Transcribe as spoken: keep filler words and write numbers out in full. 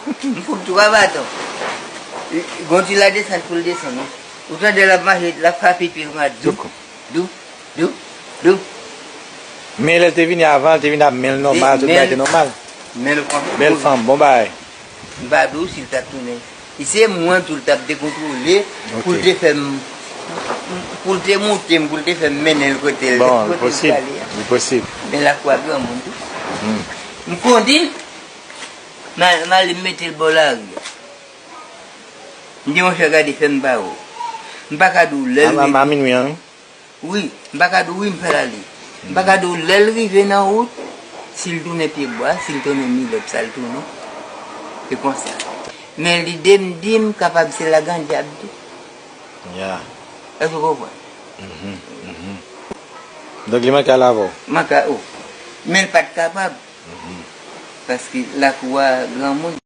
M fout twa baton. Gon ti ladesant pou l desann, wi. Ou tande l ap mache, l ap frape pye kòman, dou, dou, dou, dou. Men lè l te vini avan, l te vin ap men l nòmal, tout bagay te nòmal. Men l pran. Bèl fanm, bon bagay. M pa di w si l t ap tounen. Si se mwen tou l t ap dekontwole pou l te fè m, pou l te moute m, pou l te fè m mennen l kote l, bon, kote l posib, prale a. Li posib. Men lakwa granmoun tou. M kondi, m al, m ale mete l bò lari a. M di, monchè, gade, fè m ba ou. M pa ka di w lè l rive. A minwi an, wi. Wi, m pa ka di w wi m fè l ale. M pa ka di w lè l rive nan wout, si l tounen pye bwa, si l tounen milèt, sa l tounen. Se konsa. Men lide m di m kapab se lagan dyab tou. Ya. Èske w konprann? Mhm, mhm. Donk li manke al avè w? Manke, o. Men l pa t kapab. Mhm. Paske lakou a granmoun.